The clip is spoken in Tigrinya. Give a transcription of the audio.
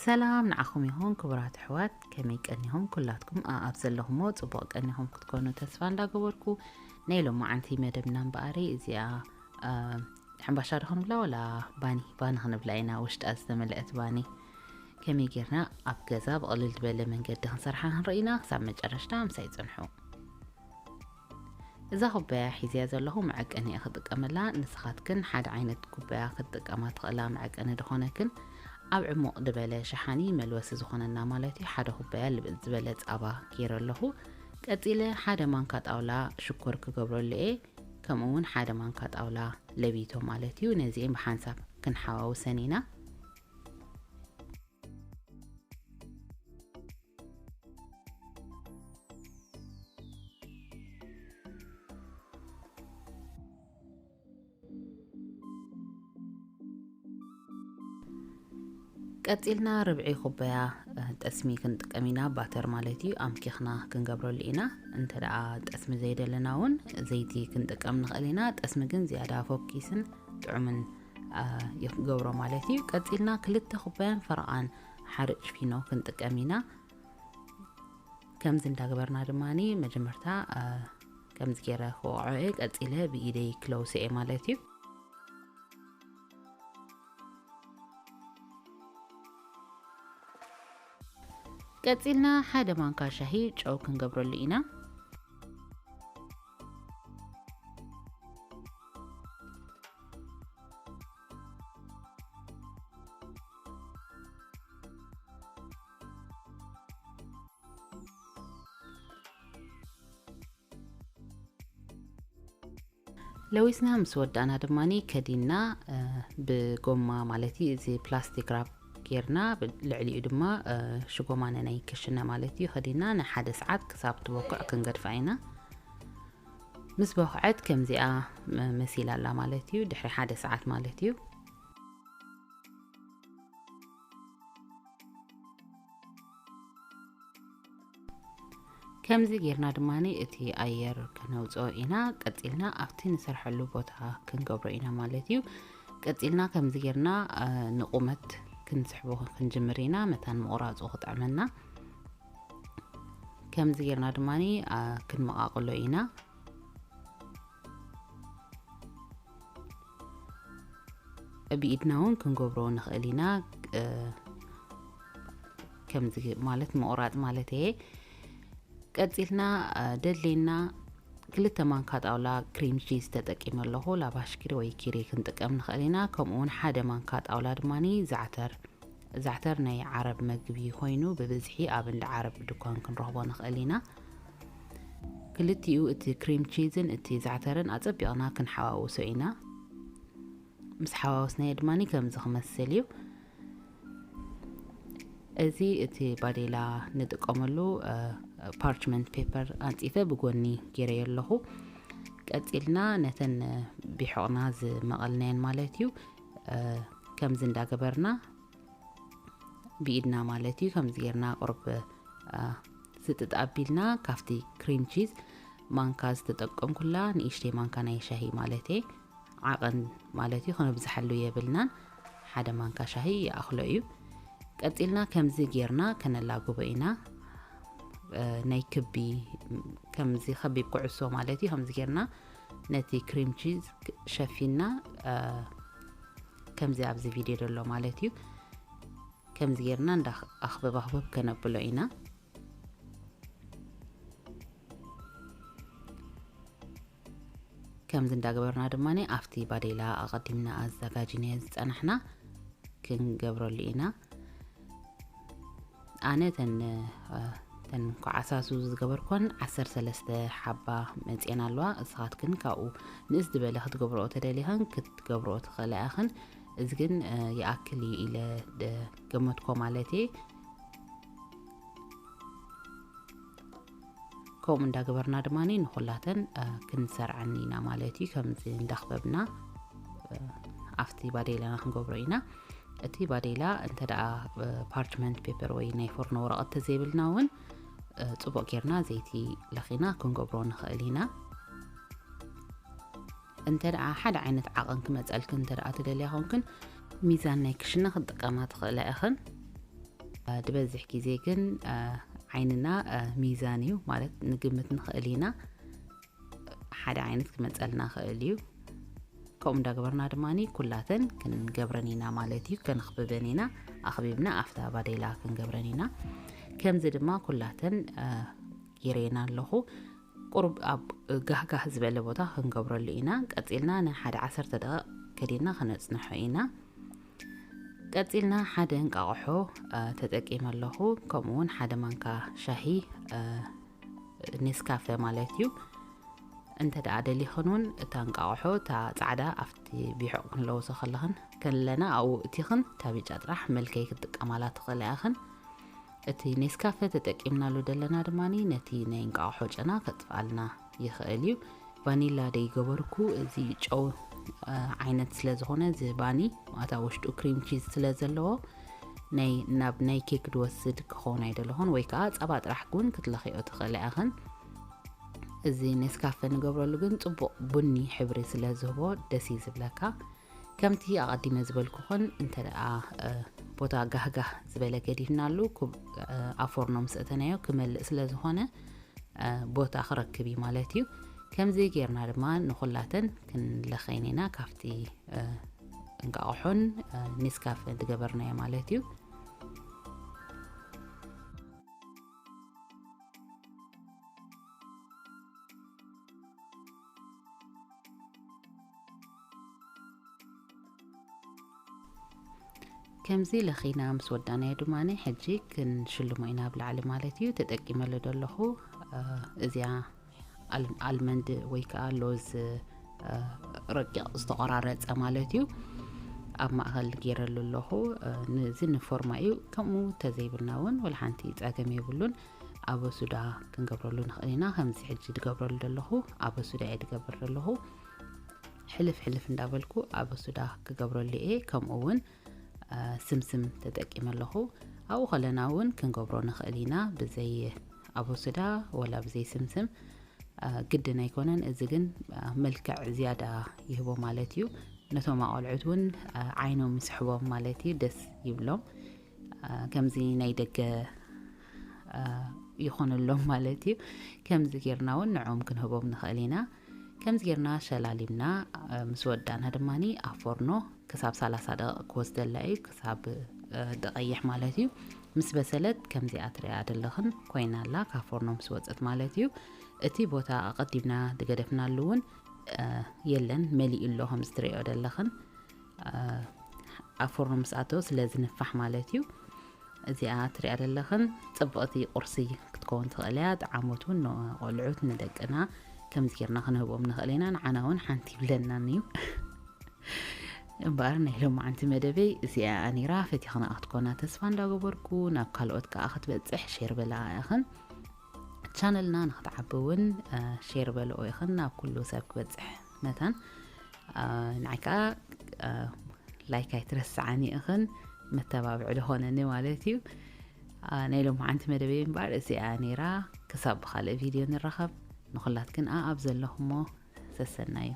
ሰላም ንዓኹም ይኹን ክቡራት ኣሕዋት፣ ከመይ ቀኒኹም? ኩላትኩም ኣኣብ ዘለኹሞ ጽቡቕ ቀኒኹም ክትኮኑ ተስፋ እንዳገበርኩ፣ ናይ ሎማዓንቲ መደብና እምበኣሪ እዚኣ፣ እ፣ ሕምባሻ ዶ ክንብላ ዋላ ባኒ? ባኒ ክንብላ ኢና፣ ውሽጣ ዝተመልአት ባኒ። ከመይ ጌርና ኣብ ገዛ ብቕልል ዝበለ መንገዲ ክንሰርሓ ክንርኢ ኢና። ክሳብ መጨረሽታ ምሳይ ጽንሑ። እዛ ኩባያ ሒዝያ ዘለኹ መዐቀኒ እየ ክጥቀመላ። ንስኻትክን ሓደ ዓይነት ኩባያ ክትጥቀማ ትኽእላ፣ መዐቀኒ ድኾነክን ኣብ ዕሙቕ ድበለ ሸሓኒ መልወሲ ዝኾነና ማለት እዩ። ሓደ ኩባያ ልብጥ ዝበለ ጻባ ገይረ ኣለኹ። ቀጺለ ሓደ ማንካ ጣውላ ሽኮር ክገብረሉ እየ። ከምኡ እውን ሓደ ማንካ ጣውላ ለቢቶ ማለት እዩ። ነዚኤን ብሓንሳብ ክንሓዋውሰን ኢና። ቀጺልና ርብዒ ኩባያ፣ እ፣ ጠስሚ ክንጥቀም ኢና፣ ባተር ማለት እዩ። ኣምኪኽና ክንገብረሉ ኢና። እንተ ደኣ ጠስሚ ዘይደለና እውን ዘይቲ ክንጥቀም ንኽእል ኢና። ጠስሚ ግን ዝያዳ ፎኪስን ጥዑምን፣ እ፣ ይገብሮ ማለት እዩ። ቀጺልና ክልተ ኩባያን ፈረቓን ሓርጭ ፊኖ ክንጥቀም ኢና። ከምዚ እንዳገበርና ድማኒ መጀመርታ፣ እ፣ ከምዚ ገይረ ክወቕዖ እየ። ቀጺለ ብኢደይ ክለውሶ እየ ማለት እዩ። ቀጺልና ሓደ ማንካ ሻሂ ጨው ክንገብረሉ ኢና። ለዊስና ምስ ወዳእና ድማኒ ከዲንና፣ እ፣ ብጎማ ማለት እዩ፣ እዚ ፕላስቲክ ራፕ ጌርና ብ-፣ ልዕሊኡ ድማ፣ እ፣ ሽጎማነ ናይ ክሽነ ማለት እዩ ከዲንና ንሓደ ሰዓት ክሳብ ትበኩዕ ክንገድፋ ኢና። ምስ በኩዐት ከምዚኣ መ-፣ መሲላ ኣላ ማለት እዩ፣ ድሕሪ ሓደ ሰዓት ማለት እዩ። ከምዚ ጌርና ድማኒ እቲ ኣየር ከነውፅኦ ኢና። ቀፂልና ኣብቲ ንሰርሐሉ ቦታ ክንገብሮ ኢና ማለት እዩ። ቀፂልና ከምዚ ጌርና፣ እ፣ ንቁመት ክንስሕቦ ክንጅምር ኢና፣ መታን ምቑራፁ ክጥዕመና። ከምዚ ጌርና ድማኒ፣ እ፣ ክንመቓቕሎ ኢና። ብኢድና እውን ክንገብሮ ንኽእል ኢና። እ፣ ከምዚ ማለት ምቑራፅ ማለት እየ። ቀፂልና፣ እ፣ ደድልየና ክልተ ማንካ ጣውላ ክሪም ቺዝ ተጠቂመ ኣለኹ። ላባሽ ኪሪ ወይ ኪሪ ክንጥቀም ንኽእል ኢና። ከምኡ እውን ሓደ ማንካ ጣውላ ድማኒ ዛዕተር፣ ዛዕተር ናይ ዓረብ መግቢ ኮይኑ ብብዝሒ ኣብ እንዳ ዓረብ ድኳን ክንረኽቦ ንኽእል ኢና። ክልቲኡ እቲ ክሪም ቺዝን እቲ ዛዕተርን ኣጸቢቕና ክንሓዋውሶ ኢና። ምስ ሓዋወስናዮ ድማኒ ከምዚ ክመስል እዩ። እዚ እቲ ባዴላ ንጥቀመሉ፣ እ፣ ፓርችመንት ፔፐር ኣንጺፈ ብጎኒ ገይረዮ ኣለኹ። ቀጺልና ነተን ቢሖቕና ዝመቐልናየን ማለት እዩ፣ እ፣ ከምዚ እንዳገበርና ብኢድና ማለት እዩ፣ ከምዚ ጌርና ቁሩብ፣ እ፣ ስጥጥ ኣቢልና ካብቲ ክሪም ቺዝ ማንካ ዝተጠቀምኩላ ንእሽተይ ማንካ ናይ ሻሂ ማለት እየ፣ ዓቐን ማለት እዩ፣ ክነብዝሓሉ የብልናን። ሓደ ማንካ ሻሂ ይኣኽሎ እዩ። ቀጺልና ከምዚ ጌርና ከነላግቦ ኢና። እ፣ ናይ ክቢ፣ ከምዚ ከቢብ ኩዕሶ ማለት እዩ። ከምዚ ጌርና ነቲ ክሪም ቺዝ ክ-፣ ሸፊና፣ እ፣ ከምዚ ኣብዚ ቪድዮ ዘሎ ማለት እዩ። ከምዚ ጌርና እንዳ ኣኽብብ ኣኽብብ ከነብሎ ኢና። ከምዚ እንዳገበርና ድማ ኣብቲ ባዴላ ኣቐዲምና ኣዘጋጅናዮ ዝጸናሕና ክንገብረሉ ኢና። ኣነ ተን፣ እ፣ ተን ኮዓሳሱ ዝገበርኮን ዓሰርተ ሰለስተ ሓባ መጽየን ኣለዋ። እስኻትክን ካብኡ ንእስ ዝበለ ክትገብረኦ ተደሊኸን ክትገብረኦ ትኽእላ ኢኽን። እዚ ግን፣ እ፣ ይኣክል እዩ ኢለ ደ-፣ ገመትኮ ማለት እየ። ከምኡ እንዳገበርና ድማ ንኹላተን፣ እ፣ ክንሰርዐን ኢና ማለት እዩ። ከምዚ እንዳኽበብና፣ እ፣ ኣብቲ ባዴላና ክንገብሮ ኢና። እቲ ባዴላ እንተ ደኣ፣ እ፣ ፓርችመንት ፔፐር ወይ ናይ ፎርኖ ወረቐት ተዘይብልና እውን፣ እ፣ ጽቡቕ ጌርና ዘይቲ ለኺና ክንገብሮ ንኽእል ኢና። እንተ ደኣ ሓደ ዓይነት ዓቐን ክመጸልክን እንተ ደኣ ትደልያ ኾንክን፣ ሚዛን ናይ ክሽነ ክትጥቀማ ትኽእላ ኢኽን። ዝበዝሕ ግዜ ግን ዓይንና ሚዛን እዩ ማለት ንግምት ንኽእል ኢና። ሓደ ዓይነት ክመፀልና ክእል እዩ። ከምኡ እንዳገበርና ድማ ኩላተን ክንገብረን ኢና ማለት እዩ። ከነኽብበን ኢና፣ ኣኽቢብና ኣብታ ባዴላ ክንገብረን ኢና። ከምዚ ድማ ኩላተን ገይረን ኣለኹ። ቁሩብ ኣብ ጋህጋህ ዝበለ ቦታ ክንገብረሉ ኢና። ቀፂልና ንሓደ ዓሰርተ ደቂቕ ከዲና ክነፅንሖ ኢና። ቀፂልና ሓደ እንቃቕሖ ተጠቂመ ኣለኹ። ከምኡ እውን ሓደ ማንካ ሻሂ ኔስካፈ ማለት እዩ። እንተ ደኣ ደሊኽን እውን እታ እንቃቕሖ እታ ጻዕዳ ኣብቲ ቢሑቕ ክንለውሶ ከለኽን ከለና ኣብኡ እቲኽን እታ ብጫ ጥራሕ መልከይ ክትጥቀማላ ትኽእላ ኢኽን። እቲ ኔስካፈ ተጠቂምናሉ ዘለና ድማ ነቲ ናይ እንቃቕሖ ጨና ከጥፍኣልና ይኽእል እዩ። ቫኒላ ደይገበርኩ፣ እዚ ጨው ዓይነት ስለ ዝኾነ፣ እዚ ባኒ ማእታ ውሽጡ ክሪም ቺዝ ስለ ዘለዎ፣ ናይ ናብ ናይ ኬክ ድወስድ ክኸውን ኣይደለኹን፣ ወይ ከዓ ጸባ ጥራሕ እውን ክትለኽዮ ትኽእላ ኢኽን። እዚ ኔስካፈ ንገብረሉ ግን ጽቡቕ ቡኒ ሕብሪ ስለ ዝህቦ ደስ እዩ ዝብለካ። ከምቲ ኣቐዲመ ዝበልኩኽን እንተ ደኣ ቦታ ጋህጋህ ዝበለ ገዲፍናሉ፣ ኣብ ፎርኖ ምስ እተናዮ ክመልእ ስለ ዝኾነ ቦታ ክረክብ እዩ ማለት እዩ። ከምዚ ጌርና ድማ ንኹላተን ክንለኸይን ኢና ካብቲ እንቃቕሖን ኔስካፈ ዝገበርናዮ ማለት እዩ። ከምዚ ለኺና ምስ ወዳናዮ ድማ ሕጂ ክንሽልሞ ኢና ኣብ ላዕሊ ማለት እዩ። ተጠቂመሉ ዘለኹ እዚኣ ኣልመንድ ወይ ከዓ ሎዝ ረቂቕ ዝተቆራረፀ ማለት እዩ። ኣብ ማእኸል ገይረሉ ኣለኹ። እዚ ንፎርማ እዩ። ከምኡ ተዘይብልና እውን ወላ ሓንቲ ፀገም የብሉን። ኣበሱዳ ክንገብረሉ ንኽእል ኢና። ከምዚ ሕጂ ድገብረሉ ዘለኹ ኣበሱዳ እየ ድገብር ዘለኹ። ሕልፍ ሕልፍ እንዳበልኩ ኣበሱዳ ክገብረሉ እየ። ከምኡ እውን ስምስም ተጠቂመ ኣለኹ። ኣብኡ ከለና እውን ክንገብሮ ንኽእል ኢና ብዘይ ኣበሱዳ ወላ ብዘይ ስምስም። ግድን ኣይኮነን። እዚ ግን መልክዕ ዝያዳ ይህቦ ማለት እዩ። ነቶም ኣቆልዑት እውን ዓይኖም ይስሕቦም ማለት እዩ። ደስ ይብሎም። ከምዚ ናይ ደገ ይኾነሎም ማለት እዩ። ከምዚ ጌርና እውን ንዕኦም ክንህቦም ንኽእል ኢና። ከምዚ ጌርና ሸላሊምና ምስ ወዳና ድማ ኣብ ፎርኖ ክሳብ ሰላሳ ደቂቕ ክወስደላ እዩ፣ ክሳብ ድቐይሕ ማለት እዩ። ምስ በሰለት ከምዚኣ ትሪኣ ዘለኽን ኮይና ኣላ፣ ካብ ፎርኖ ምስ ወፀት ማለት እዩ። እቲ ቦታ ኣቐዲምና ዝገደፍናሉ እውን የለን፣ መሊኡ ኣሎ ከምዚ ትሪኦ ዘለኽን። ኣብ ፎርኖ ምስ ኣተወ ስለ ዝንፋሕ ማለት እዩ። እዚኣ ትሪኣ ዘለኽን ፅብቕቲ ቁርሲ ክትከውን ትኽእል እያ። ጠዓሞት እውን ንቆልዑት ንደቅና ከምዚ ጌርና ክንህቦም ንኽእል ኢና። ንዓና እውን ሓንቲ ይብለናን እዩ። እምበኣር ናይ ሎማዓንቲ መደበይ እዚኣ ነይራ። ፈቲኽና ክትኮና ተስፋ እንዳገበርኩ ናብ ካልኦት ከዓ ክትበፅሕ ሼር በላ ኢኽን። ቻነልና ንክትዓቢ እውን ሼር በልኦ ኢኽን ናብ ኩሉ ሰብ ክበፅሕ መታን። ንዓይ ከዓ ላይክ ኣይትረስዓኒ ኢኽን፣ መተባብዒ ዝኾነኒ ማለት እዩ። ናይ ሎማዓንቲ መደበይ እምበኣር እዚኣ ነይራ። ክሳብ ብኻልእ ቪድዮ ንራኸብ። ንኹላትክን ኣብ ዘለኹሞ ሰሰናዩ።